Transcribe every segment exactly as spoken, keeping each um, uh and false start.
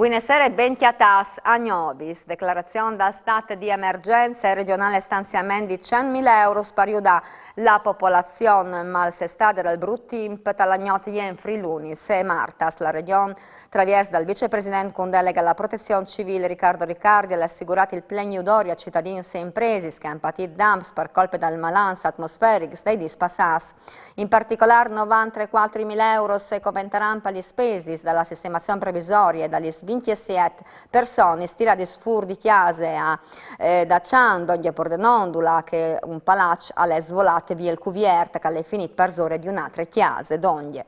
Buine sere e ben cjatâts a Gnovis. Declarazion dal stat di emergjence e regjonâl, stanziament di cent mil euros par judâ la popolazion malsestade dal brut timp ta la gnot jenfri, lunis e martas. La Regjon, traviers dal vicepresident cun delega a la protezion civîl Riccardo Riccardi, al à assicurât il plen judori a citadins e impresis che a àn patît dams par colpe dai malans atmosferics dai dîs passâts. In particolâr, novante e cuatri mil euros a coventaran lis spesis da la sistemazion provisorie da lis vincjesiet personis tiradis fûr di cjase a, eh, Daçan, dongje Pordenon, dulà che un palaç al è svolât vie il cuviert, che al è finît parsore di une altre cjase, dongje.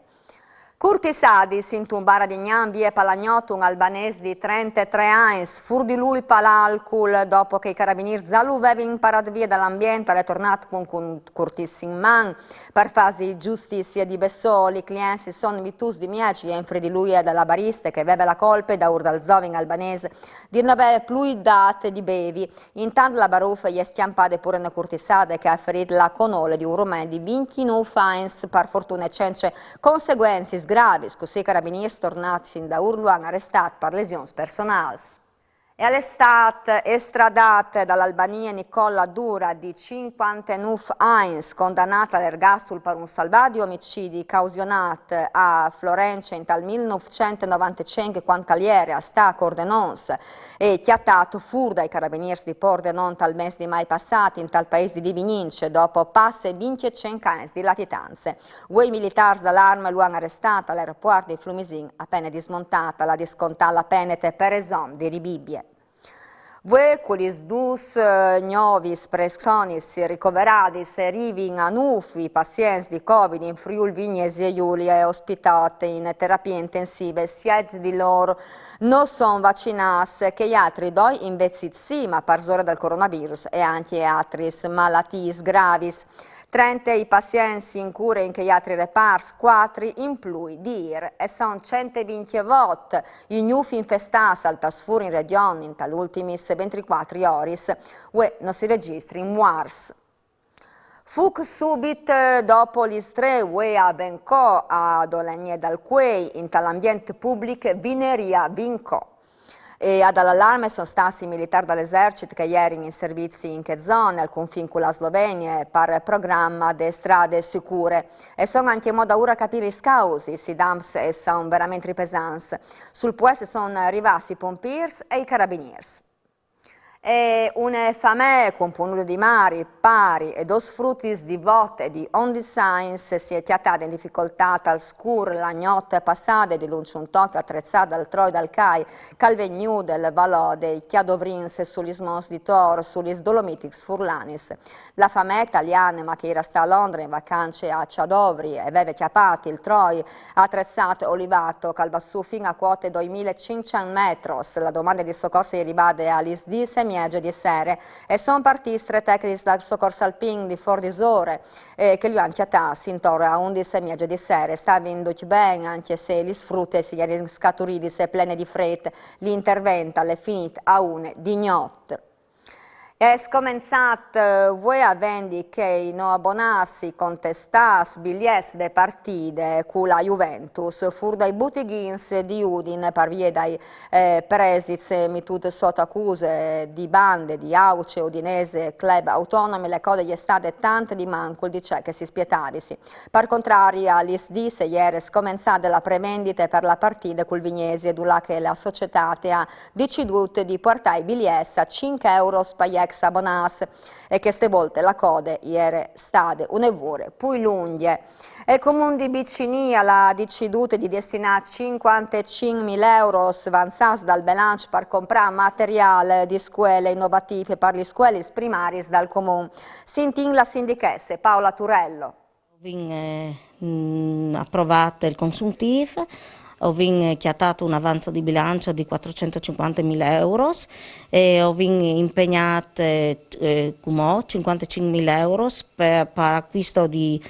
Curtisadis intun bar a Dignan, vie pa la gnot un albanês di trentetrê agns, fûr di lui pal alcul, dopo che i carabinîrs za lu vevin parât vie dal ambient, al è tornât cun, cun curtîs in man. Par fâsi justizie di bessôl, i clients si son mitûts di mieç jenfri di lui e da la bariste che e veve la colpe daûr dal zovin albanês di no vê plui dât di bevi. Intant la barufe e je scjampade pure une curtisade che e à ferît la conole di un rumen di vincjenûf agns. Par fortune cence conseguencis gravis, cussì i carabinîrs tornâts indaûr lu àn arestât par lesions personâls. E al è stât estradât da la Albanie Nicola Dura, di cincuantenûf agns, condanât al ergastul par un salvadi omicidi causionât a Florence intal mil nûfcent e novantecinc, cuant che al jere a stâ a Cordenons e cjatât fûr dai carabinîrs di Pordenon tal mês di Mai passât intal paîs di Divignance, dopo passe vincjecinc agns di latitance. Vuê i militârs da la arme lu àn arestât al aeropuart di Flumisin, a pene dismontât, al à di scontâ la pene te presons di Rebibbie. Vuê, cu lis dôs, eh, gnovis personis ricoveradis, e rivin a nûf i pazients di Covid in Friûl Vignesie Julie, ospitâts in terapie intensive, siet di lôr no son vacinâts, chei altris doi invezit sì, ma parsore dal coronavirus e ancje altris malatiis gravis. Trente i pazients in cure in chei altris reparts, cuatri in plui di îr, e son cent e vincjevot i gnûfs infestâts al trasfûr in Regjon intas ultimis venticuatri oris. Vuê no si regjistrin muarts. Fûc subit, eh, dopo lis trê vuê a Vincò, a Dolenje dal Cuei, intal ambient public Vineria Vincò. E a dâ l'alarme a son stâts i militârs dal esercit che a jerin in servizi in chê zone, al cunfin cu la Slovenie, par programe de strade sicure. E son ancjemò daûr a capî lis causis, i dams a son verementri pesants. Sul puest a son rivâts i pompîrs e i carabinîrs. E une famee cumponude di mari, pari e dôs frutis di vot e di ondis agns si è cjatade in dificoltât al scûr la gnot passade, dilunc un toc atrezât dal troi dal cai, che al ven jù de valode Cjadovrins su lis monts di Tor, su lis Dolomitics furlanis. La famee taliane, ma che e jere a stâ a Londre in vacance a Cjadovri, e veve cjapât il troi atrezât Olivato, che al va sù fin a cuote doi mil e cinccent metris. La domande di socors e je rivade a lis dîs e mieze di sere e son partîts trê tecnics dal socors alpin di Fôr Disore, eh, che lu àn cjatât intor a undis e mieze di sere. A stavin ducj ben, ancje se lis frutis a jerin scaturidis e plenis di frêt. L'intervent al è finît a une di gnot. E je scomençât, eh, vuê a vendi chei no abonâts, i contestâts biliets de partide cu la Juventus. Fûr dai butighins di Udin, par vie dai, eh, presits metûts sot acuse di bande di Auce, Udinese, club autonomi, la code e je stade tant di mancul di ce che si spietavisi. Par contrari, a lis dîs e jere scomençade la prevendite par la partide cul Vignesie, dulà che la societât e à decidût di puartâ i biliets a cinc euros pai ex abonâts, e cheste volte la code e jere stade une vore plui lungje. E il Comun di Bicinî al à decidût di destinâ cincuantecinc mil euros vanzâts dal belanç par comprâ materiâl di scuele inovatîf par lis scuelis primariis dal Comun. Sintìn la sindichesse Paola Turello. O vin, eh, mm, aprovât il consuntiv, o vin, eh, cjatât un avanç di bilanç di cuatrocent e cincuante mil euros e o vin impegnât, eh, eh, cumò cincuantecinc mil euros par, par acquist di,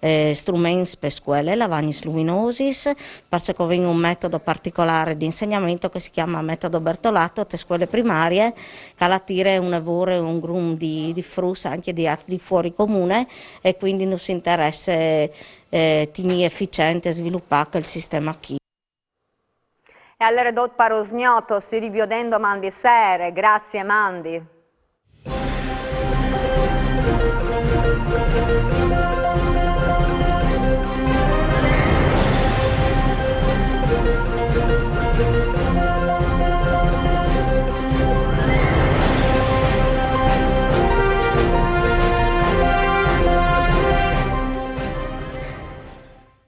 eh, struments pe scuele, lavagnis luminosis, parcè che o vin un metod particolâr di insegnament che si cjame metod Bertolato, te scuele primarie, che al tire une vore un grum di, di fruts ancje di, di fûr comune, e cuindi nus interesse, eh, tignî eficient e svilupâ chel sisteme chi. E allora dot parosgnotto, si riviodendo mandi sere, grazie mandi.